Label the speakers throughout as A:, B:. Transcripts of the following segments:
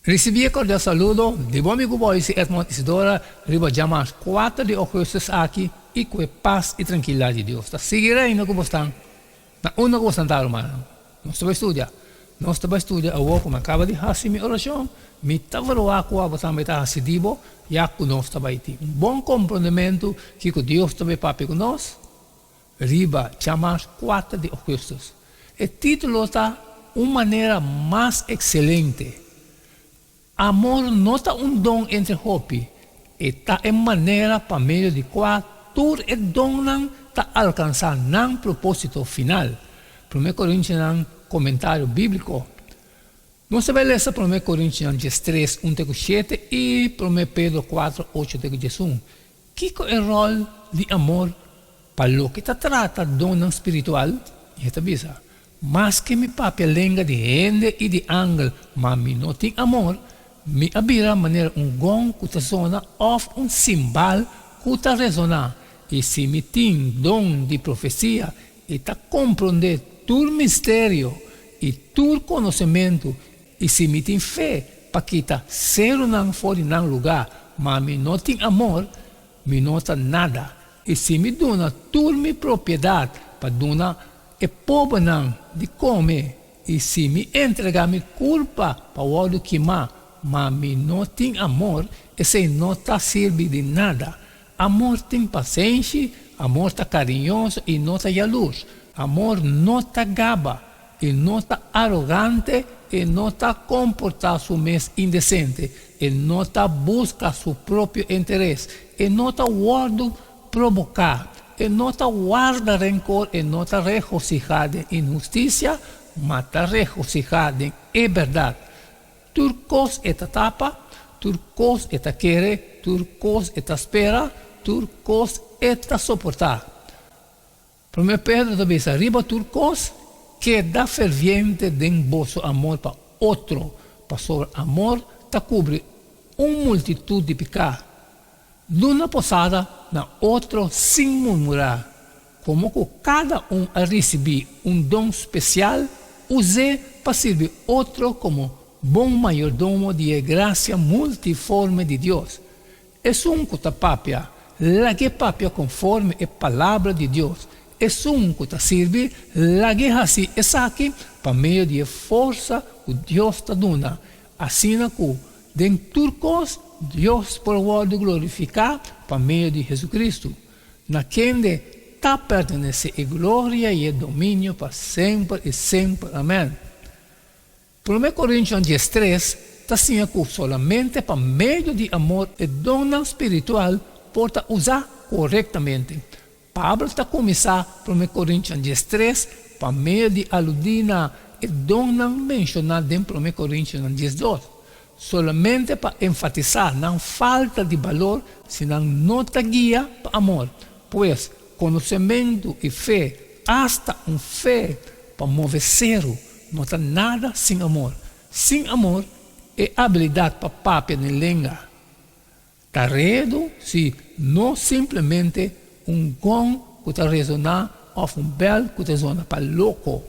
A: Risibí e kordial saludo di bo amigu Boyce Edmond Isidora riba djamars kuater di ougùstùs aki i ku e pas i trankilidat di Dios ta sigui reina ku bosnan na unda ku bosnan ta rumannan. Nos ta bai studia. Nos ta bai studia awor ku mi a kaba di hasi mi orashon. Mi ta verwagt ku abo tambe ta hasi di bo ya ku nos ta bai tin un bon komprondementu kiko Dios ta bai papia ku nos riba djamars kuater di ougùstùs. E título ta Un manera mas ekselente. Amor no ta un don entre hopi, e ta e manera pa medio di kua tur e donnan ta alkansá nan propósito final. Promé Korintionan Komentario Bíbliko Nos ta bai lesa Promé Korintionan 13, un te ku shete i Promé Pedro 4, ocho te ku 11. Kiko e ròl di amor pa loke ta trata donnan spiritual? I e ta bisa, Maske mi papia lenga di hende i di angel, ma mi no tin amor, mi a bira manera un gòn ku ta zona òf un simbal ku ta resoná. I si mi tin don di profesia i ta komprondé tur misterio i tur konosementu, I si mi tin fe pa kita serunan for di nan lugá, ma mi no tin amor, mi no ta nada. I si mi duna tur mi propiedat pa duna e pobernan di kome, i si mi entregá mi kurpa pa wòrdu kimá, ma mi no tin amor, esei no ta sirbi di nada. Amor tin pasenshi, amor ta kariñoso i no ta yalurs. Amor no ta gaba, e no ta arogante, e no ta komportá su mes indesente, e no ta buska su propio interes, e no ta wòrdu proboká, e no ta warda renkor, e no ta regosihá den inhustisia, ma ta regosihá den e bèrdat. Tur kos e ta tapa, tur kos e ta kere, tur kos e ta spera, tur kos e ta soportá. Promé Pedro ta bisa, Riba tur kos, keda ferviente den boso amor pa otro, pasobra amor ta kubri un multitut di piká. Duna posada na otro sin murmurá. Komo ku kada un a risibí un don spesial, us'é pa sirbi otro komo bon mayordomo di e grasia multiforme di Dios. Esun ku ta papia, lag'é papia konforme e Palabra di Dios. Esun ku ta sirbi, lag'é hasi esaki pa medio di e forsa ku Dios ta duna, asina ku den tur kos Dios por wòrdu glorifiká pa medio di Hesukristu, na kende ta pertenesé e gloria i e dominio pa semper i semper. Amèn. Promé Korintionan 13 ta siña ku solamente pa medio di amor e donnan spiritual por ta usá korektamente. Pablo ta kuminsá Promé Korintionan 13 pa medio di aludí na e donnan menshoná den Promé Korintionan 12, solamente pa enfatisá nan falta di balor si nan no ta guia pa amor. Pues, konosementu i fe, asta un fe pa move seru, no ta nada sin amor. Sin amor, e abilidat pa papia den lenga ta redu si no simplemente un gong ku ta resoná òf un bèl ku ta zona pa loko.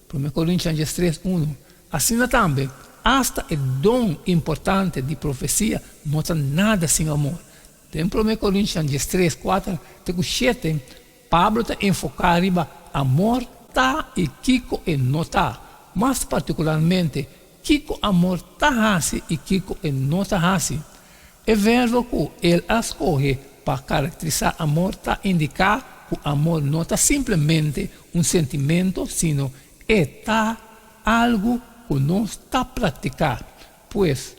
A: Promé Korintian 13, unu. Asina tambe, asta e don importante di profesia no ta nada sin amor. Den Promé Korintian 13, kuater te ku shete, Pablo ta enfoká riba amor ta i kiko e no ta, mas partikularmente, kiko amor ta hasi i kiko e no ta hasi. E verbo ku el a skohe pa karakterisá amor ta indiká ku amor no ta simplemente un sentimentu, sino e ta algu ku nos ta praktiká. Pues,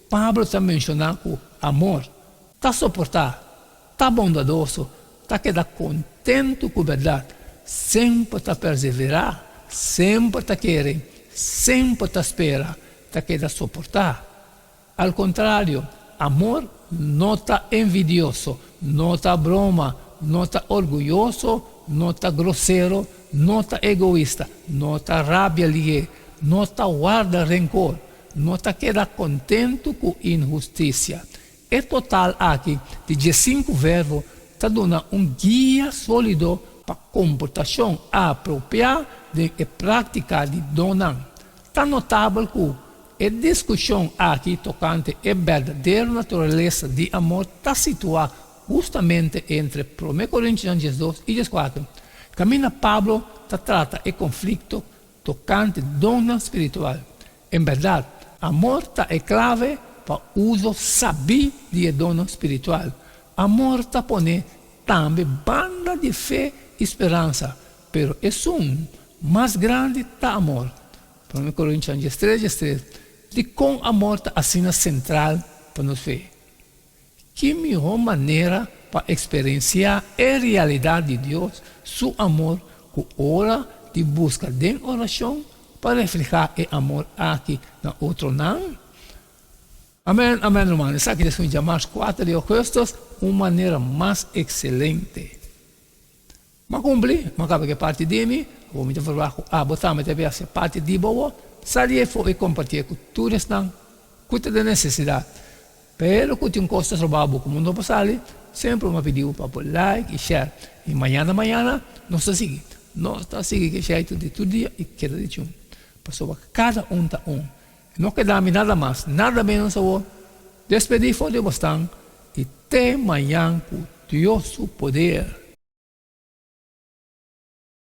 A: Pablo ta menshoná ku amor ta soportá, ta bondadoso, ta keda kontentu ku bèrdat, semper ta perseverá, semper ta kere, semper ta spera, ta keda soportá. Al kontrario, amor no ta envidioso, no ta broma, no ta orguyoso, no ta grosero, no ta egoista, no ta rabia lihé, no ta warda renkor, no ta keda kontentu ku inhustisia. E total aki di 15 verbo ta duna un guia sólido pa komportashon apropiá den e práktika di donnan. Ta notabel ku. E diskushon aki tokante e berdadero naturalesa di amor ta situá hustamente entre Promé Korintionan 12 i 14, kaminda Pablo ta trata e konflikto tokante donnan spiritual. En bèrdat, amor ta e klave pa uso sabí di e donnan spiritual. Amor ta pone tambe banda di fe i speransa, pero esun mas grandi ta amor. Promé Korintionan 13, 13, Dikon amor ta asina sentral pa nos fe? Ki mihó manera pa eksperensiá e realidat di Dios su amor ku ora di buska den orashon pa reflehá e amor aki na otronan? Amèn, amèn, ruman. Esaki ta esun djamars kuater di ougùstùs, un manera mas ekselente. M'a kumpli, m'a kaba ku e parti di mi, awor mi ta verwagt ku abo tambe ta bin hasi e parti di bo awor. Sali efo i kompartié ku tur esnan ku ta den nesesidat. Pero ku tin kos ta stroba bo ku mundu no por sali, semper m'a pidi bo pa bo like i share. I mañana mañana nos ta sigui. Nos ta sigui ku e shaitu di tur dia i keda di chun. Pasobra kada un ta un. No keda mi nada mas, nada menos awor. Despedí for di bosnan i te mañan ku Dios su poder.